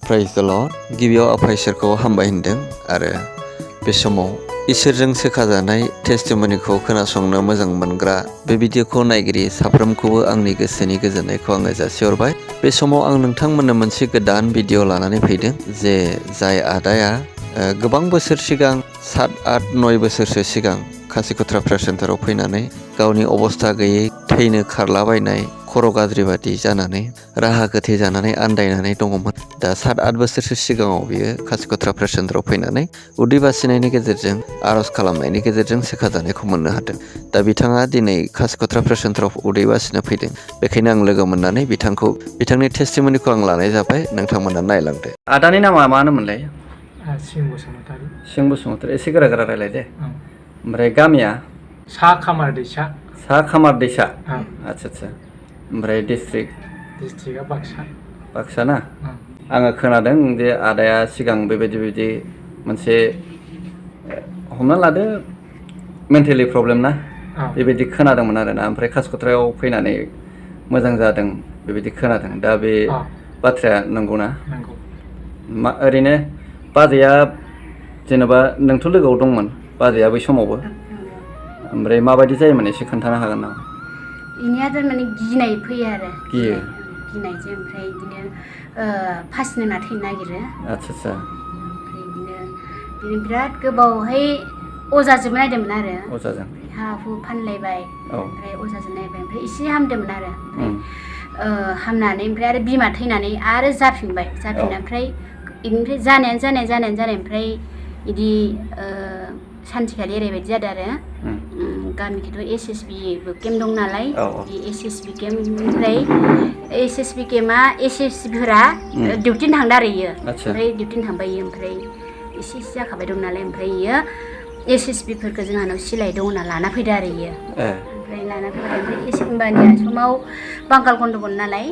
Prize द lord गिबियाव आफा इसोरखौ हामबाय होनदों आरो बे समाव इसोरजों सोखाजानाय टेस्टिमनिखौ खोनासंनो मोजां मोनग्रा बे भिडिअखौ नायगिरि साफ्रोमखौबो आंनि गोसोनि गोजोननायखौ आङो जासिहरबाय। बे समाव आं नोंथांमोननो मोनसे गोदान भिडिअ लानानै फैदों जे जाय आदाया गोबां बोसोर सिगां 7-8-9 बोसोरसो सिगां खासिकत्रा प्रेयार सेन्टाराव फैनानै गावनि अबस्था गैयै थैनो खारलाबायनाय खर' गाज्रि बादि जानानै राहा गोथे जानानै आन्दायनानै दङमोन। दा 7-8 बोसोरसो सिगाङाव बियो खासिकत्रा प्रेयार सेन्टाराव फैनानै उदै बासिनायनि गेजेरजों आर'ज खालामनायनि गेजेरजों सोखाजानायखौ मोननो हादों। दा बिथाङा दिनै खासिकत्रा प्रेयार सेन्टाराव उदै बासिनो फैदों। बेखायनो आं लोगो मोननानै बिथांनि टेस्टिमनिखौ आं लानाय जाबाय। नोंथांमोना नायलांदो। आदानि नामा मा होनोमोनलाय? सिं बसुमतारी। सिं बसुमतारी। एसे गोरा गोरा रायलाय दे। ओमफ्राय गामिया? सा खामार दैसा। सा खामार दैसा। आच्छा। ओमफ्राय डिस्ट्रिक्टआ बाक्सा। बाक्सा ना? आङो खोनादों जे आदाया सिगां बेबायदि मोनसे हमना लादो मेन्टेलि प्रब्लेम ना? बेबायदि खोनादोंमोन आरोना। ओमफ्राय खासिकत्रायाव फैनानै मोजां जादों बेबायदि खोनादों। दा बे बाथ्राया नंगौना? नंगौ। ओरैनो बाजैया जेनेबा नोंथ' लोगोआव दंमोन बाजैया बै समावबो। ओमफ्राय माबायदि जायोमोन एसे खोन्थानो हागोन नामा? इनिया थारमाने गिनाय फैयो आरो। गियो? गिनायजों ओमफ्राय बिदिनो फासिनो होना थैनो नागिरो। आच्छा। ओमफ्राय बिदिनो बिराद गोबावहाय अजाजोंबो नायदोंमोन आरो। अजाजों? हा हु फानलायबाय। ओमफ्राय अजाजों नायबाय ओमफ्राय एसे हामदोंमोन आरो। हामनानै ओमफ्राय आरो बिमा थैनानै आरो जाफिनबाय। ओमफ्राय बेनिफ्राय जानायानो ओमफ्राय बिदि सानसेखालि ओरैबायदि जादों आरो गामिखैथ' SSB बो केम्प दं नालाय बे SSB केम्पनिफ्राय SSB केम्पआ SSBफोरा डिउटिनो थांदों आरो इयो। ओमफ्राय डिउटिनो थांबाय इयो ओमफ्राय एसे जाखाबाय दं नालाय ओमफ्राय इयो SSBफोरखौ जोंहानाव सिलाइ दं होनना लाना फैदो आरो इयो। ओमफ्राय लाना फैबाय ओमफ्राय एसे होमबानिया समाव बांगाल गन्दगल नालाय।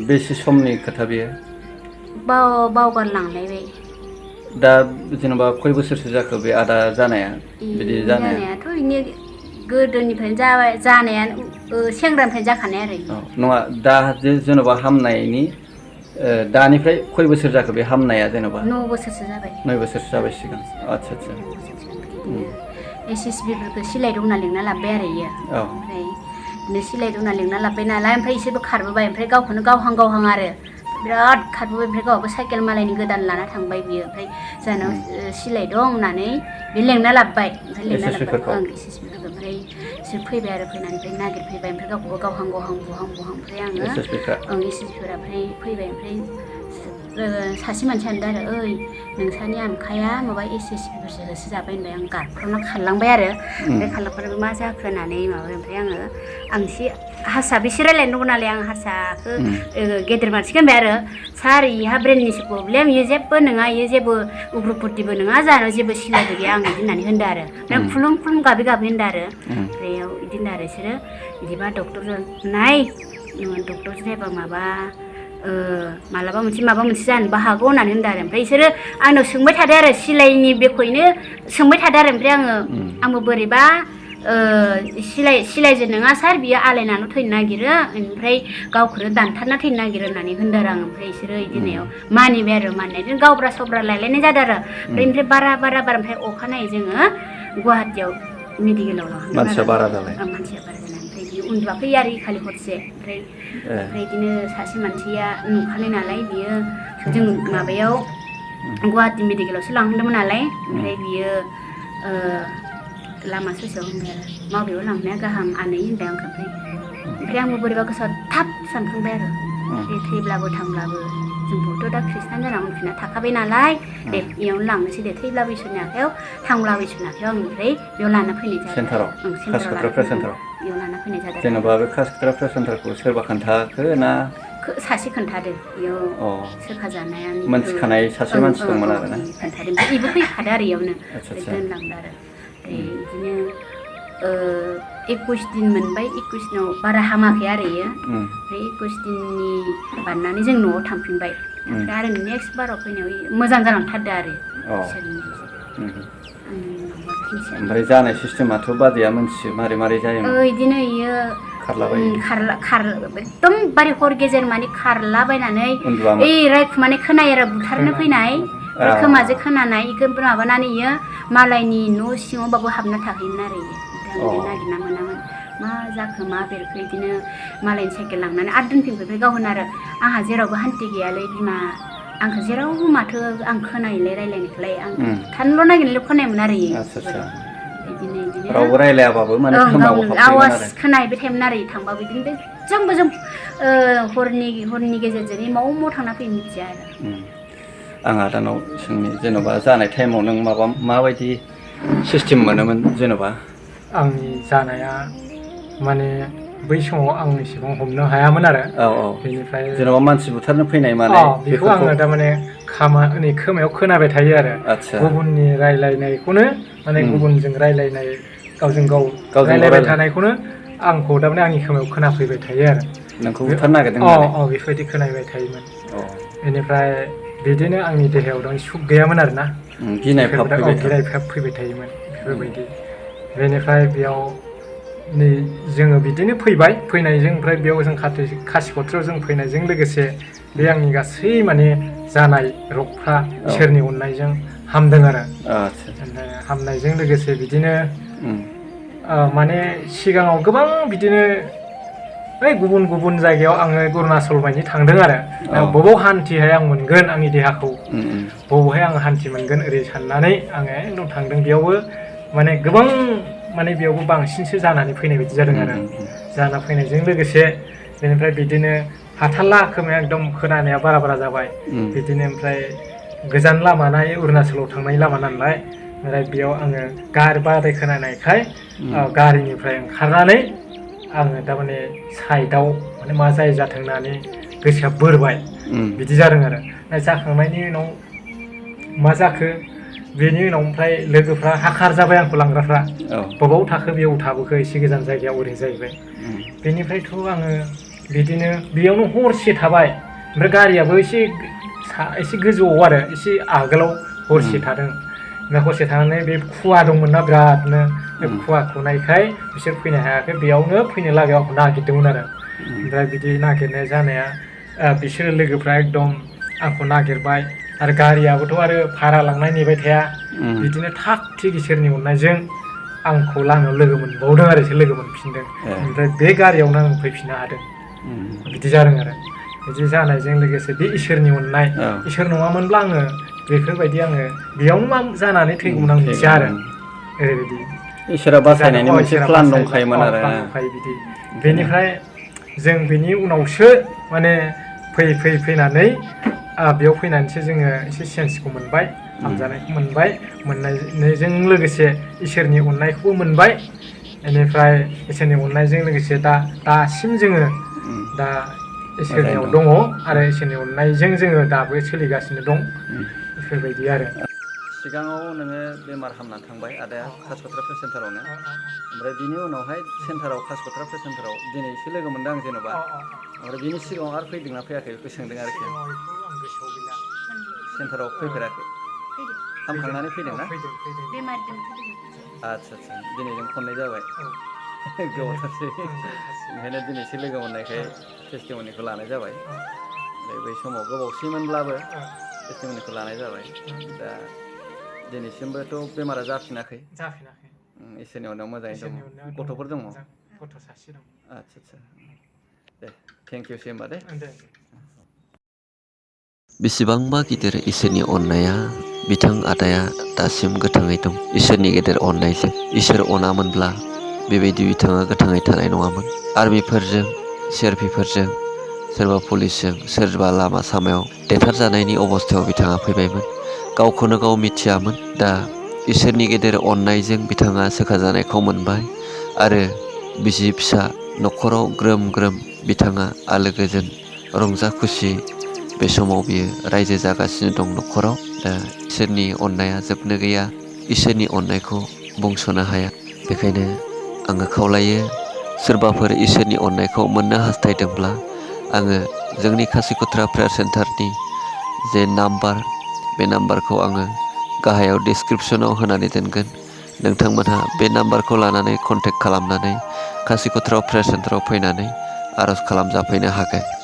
बेसे समनि खोथा बेयो? बावगारलांलायबाय। दा जेनेबा खय बोसोरसो जाखो बे आदा जानाया? बिदि जानायाथ' बिनो गोदोनिफ्रायनो जाबाय जानाया सेंग्रानिफ्रायनो जाखानाय आरो। नङा दा जेन'बा हामनायनि दानिफ्राय खय बोसोर जाखो बे हामनाया जेन'बा? 9 बोसोरसो जाबाय। 9 बोसोरसो जाबाय सिगां। आच्छा। SSBफोरखौ सिलाइ दंना लिंना लाबोबाय आरो इयो। ओमफ्राय बिदिनो सिलाइ दंना लिंना लाबोबाय नालाय ओमफ्राय इसोरबो खारबोबाय ओमफ्राय गावखौनो गावहां आरो बिराद खारबोबाय। ओमफ्राय गावहाबो साइकेल मालायनि गोदान लाना थांबाय बियो। ओमफ्य जोंहानाव सिलाइ दं होननानै बे लेंना लाबोबाय। ओमफ्राय लेंना लाबोबाय SSBफोरखौ ओमफ्राय बिसोर फैबाय आरो फैनानै ओमफ्राय नागिरफैबाय ओमफ्राय गावखौबो गावहां बुहां ओमफ्राय आङो SSBफोरा ओमफ्राय फैबाय ओमफ्य सासे मानसिया होनदों आरो ओइ नोंसानि आमखाया माबा SSBफोरसो होसोजाबाय होनबाय। आं गाबख्रावना खारलांबाय आरो ओमफ्राय खारलांबाय मा जाखो होननानै माबाय ओमफ्राय आं एसे हारसा बेसे रायज्लायनो दङ नालाय आं हारसाखौ गेदेर मानसिखौ होनबाय आरो सार इहा ब्रेननिसो प्रब्लेम इयो जेबो नङा इयो जेबो उग्रपतिबो नङा जाहानाव जेबो सिलायबो गैया आं बिदि होननानै होनदों आरो ओमफ्राय खुलुम गाबै होनदों आरो ओमफ्राय बिदि होनदों आरो बिसोरो बिदिबा डक्टरजों नाय डक्टर जायाबा माबा मोनसे जानोबो हागौ होननानै होनदों आरो ओमफ्राय बिसोरो आंनाव सोंबाय थादों आरो सिलाइनि बेखौनो सोंबाय थादों आरो ओमफ्राय आंबो बोरैबा सिलाइजों नङा सार बियो आलायनानै थैनो नागिरो ओमफ्राय गावखौनो दानथारना थैनो नागिरो होननानै होनदों आरो आं ओमफ्राय बिसोरो बिदिनायाव मानिबाय आरो मानिनायजों गावब्रा सबब्रा लायलायनाय जादों आरो ओमफ्राय बारा ओमफ्राय अखानायै जोङो गुवाहाटियाव मेडिकेलाव लांदों। मानसिया बारा जानाय ओमफ्राय बि उन्दुवाखै आरो खालि हरसे ओमफ्राय बिदिनो सासे मानसिया नुखानाय नालाय बियो जों माबायाव गुवाहाटि मेडिकेलावसो लांदोंमोन नालाय ओमफ्राय बियो लामा ससेयाव होनबाय आरो माबेयाव लांनाया गाहाम आनै होनबाय आंखौ ओमफ्राय आंबो बोरैबा गोसोआव थाब सानखांबाय आरो बे थैब्लाबो थांब्लाबो जोंबोथ' दा खृष्टान जाना उनफिनना थाखाबाय नालाय दे बेयावनो लांनोसै दे थैब्लाबो इसोरनि आखायाव थांब्लाबो इसोरनि आखायाव आं ओमफ्राय बेयाव लाना फैनाय जादों। सेन्टाराव खासिकत्रा प्रेयार सेन्टाराव बेयाव लाना फैनाय जादों। जेनेबा बे खासिकत्रा प्रेयार सेन्टारखौ सोरबा खोन्थाखो ना? सासे खोन्थादों बेयाव सोखाजानाया मोनथिखानाय सासे मानसि दंमोन आरो ना? खोन्थादों बेबो फैखादों आरो इयावनो दोनलांदों आरो बिदिनो 21 दिन मोनबाय। 21 दिनाव बारा हामाखै आरो इयो ओमफ्राय 21 दिननि बारनानै जों न'आव थांफिनबाय ओमफ्राय आरो नेक्स्ट बाराव फैनायाव मोजां जालांथारदों आरो ओमफ्राय जानाय सिस्टेमाथ' बाजैया मोनथियो मारै जायोमोन? बिदिनो इयो एकदम बारे हर गेजेर माने खारलाबायनानै ओइ रायखुमानाय खोनायो आरो बुथारनो फैनाय खोमाजों खोनानाय इखौ माबानानै इयो मालायनि न' सिङावबाबो हाबना थाहैयोमोन आरो इयो नागिरना मोनामोन मा जाखो मा बेरखो बिदिनो मालायनि साइकेल लांनानै आरो दोनफिनबाय गावहोनो आरो आंहा जेरावबो हान्थि गैयालै बिमा आंखौ जेरावबो माथो आं खोनायोलै रायलायनायखौलाय आं थानोल' नागिरनायल' खोनायोमोन आरो इयो बिदिनो रावबो रायलायाबाबो माने आवाज खोनाहैबाय थायोमोन आरो थांबाबो बिदिनो जोंबो हरनि गेजेरजों माव थांना फैनो मिथिया आरो आं आदानाव सोंनि जेन'बा जानाय टाइमाव नों माबायदि सिस्टेम मोनोमोन जेन'बा आंनि जानाया माने बै समाव आं एसेबां हमनो हायामोन आरो बेनिफ्राय जेन'बा मानसि बुथारनो फैनाय माने बेखौ आङो थारमाने खोमायाव खोनाबाय थायो आरो गुबुननि रायलायनायखौनो माने गुबुनजों रायलायनाय गावजों गाव रायलायबाय थानायखौनो आंखौ थारमाने आंनि खोमायाव खोनाफैबाय थायो आरो नोंखौ बुथारनो नागिरदों बेफोरबायदि खोनाबाय थायोमोन बेनिफ्राय बिदिनो आंनि देहायाव सुख गैयामोन आरोना गिनाय भाब फैबाय थायोमोन बेफोरबायदि बेनिफ्राय बेयाव नै जोङो बिदिनो फैनायजों ओमफ्राय बेयाव जों खासिक'त्रायाव जों फैनायजों लोगोसे बे आंनि गासै माने जानाय रगफ्रा इसोरनि अननायजों हामदों आरो हामनायजों लोगोसे बिदिनो माने सिगाङाव गोबां बिदिनो गुबुन गुबुन जायगायाव आङो अरुणाचल बायदि थांदों आरो बबाव हान्थिहाय आं मोनगोन आंनि देहाखौ बबावहाय आं हान्थि मोनगोन ओरै साननानै आङो एकदम थांदों बेयावबो माने गोबां माने बेयावबो बांसिनसो जानानै फैनाय बायदि जादों आरो जाना फैनायजों लोगोसे बेनिफ्राय बिदिनो हाथारला खोमाया एकदम खोनानाया बारा जाबाय बिदिनो ओमफ्राय गोजान लामा अरुणाचलाव थांनाय लामा नालाय ओमफ्राय बेयाव आङो बाराय खोनानायखाय गारिनिफ्राय ओंखारनानै आङो थारमाने साइडआव माने मा जाथों होननानै गोसोआ बोरबाय बिदि जादों आरो जाखांनायनि उनाव मा जाखो बेनि उनाव ओमफ्राय लोगोफ्रा हाखार जाबाय आंखौ लांग्राफ्रा बबाव थाखो बेयाव थाबोखो एसे गोजान जायगायाव ओरै जाहैबाय बेनिफ्रायथ' आङो बिदिनो बेयावनो हरसे थाबाय ओमफ्राय गारियाबो एसे गोजौआव आरो एसे आगोलाव हरसे थादों ओमफ्राय हरसे थानानै बे खुवा दंमोन ना बिरादनो बे खुवा खुनायखाय बिसोर फैनो हायाखै बेयावनो फैनो लागै आंखौ नागिरदोंमोन आरो ओमफ्राय बिदि नागिरनाय जानाया बिसोरो लोगोफ्रा एकदम आंखौ नागिरबाय आरो गारियाबोथ' आरो भारा लांनाय नेबाय थाया बिदिनो थाग थिग इसोरनि अननायजों आंखौ लामायाव लोगो मोनबावदों आरो एसे लोगो मोनफिनदों ओमफ्राय बे गारियावनो आं फैफिननो हादों बिदि जादों आरो बिदि जानायजों लोगोसे बे इसोरनि अननाय इसोर नङामोनब्ला आङो बेफोरबायदि आङो बेयावनो मा जानानै थैगौमोन आं मिथिया आरो ओरैबायदि इसोरा बासायनायनि मोनसे प्लान दंखायोमोन आरो बिदि बेनिफ्राय जों बेनि उनावसो माने फैनानै बेयाव फैनानैसो जोङो एसे सेन्सखौ मोनबाय हामजानायखौ मोननायजों लोगोसे इसोरनि अननायखौबो मोनबाय बेनिफ्राय इसोरनि अननायजों लोगोसे दासिम जोङो दा इसोरनियाव दङ आरो इसोरनि अननायजों जोङो दाबो सोलिगासिनो दं बेफोरबायदि आरो सिगाङाव नोङो बेमार हामनानै थांबाय आदाया खासिक'त्रा प्रेस सेन्टारावनो ओमफ्राय बिनि उनावहाय खासिक'त्रा प्रेस सेन्टाराव दिनैसो लोगो मोनदों आं जेन'बा ओमफ्राय बिनि सिगाङाव आरो फैदोंना फैयाखै बेखौ सोंदों आरोखि सेन्टाराव फैफेराखै हामखांनानै फैदोंना आदसा दिनैजों खननै जाबाय गोबावथारसै ओंखायनो दिनैसो लोगो मोननायखाय टेस्टिमनिखौ लानाय जाबाय बै समाव गोबावसैमोनब्लाबो टेस्टिमनिखौ लानाय जाबाय दा दिनैसिमबोथ' बेमारा जाफिनाखै इसोरनि अननायाव मोजाङै दङ गथ'फोर दङ गथ' सासे दं आदसा दे थेंक इउसै होमबा दे बेसेबांबा गिदिर इसोरनि अननाया बिथां आदाया दासिम गोथाङै दं इसोरनि गेदेर अननायजों इसोर अनामोनब्ला बेबायदि बिथाङा गोथाङै थानाय नङामोन आर्मिफोरजों सिआरपिफोरजों सोरबा पुलिसजों सोरबा लामा सामायाव देथारजानायनि अबस्थायाव बिथाङा फैबायमोन गावखौनो गाव मिथियामोन दा इसोरनि गेदेर अननायजों बिथाङा सोखाजानायखौ मोनबाय आरो बिसि फिसा न'खराव ग्रोम ग्रोम बिथाङा आलो गोजोन रंजा खुसि बे समाव बियो रायजो जागासिनो दं न'खराव दा इसोरनि अननाया जोबनो गैया इसोरनि अननायखौ बुंस'नो हाया बेखायनो आङो खावलायो सोरबाफोर इसोरनि अननायखौ मोननो हास्थायदोंब्ला आङो जोंनि खासिक'त्रा प्रेयार सेन्टारनि जे नाम्बार बे नाम्बारखौ आङो गाहायाव डिसक्रिपसनाव होनानै दोनगोन नोंथांमोनहा बे नाम्बारखौ लानानै कन्टेक्ट खालामनानै खासिक'त्रा अपारेशन सेन्टाराव फैनानै आर'ज खालामजाफैनो हागोन।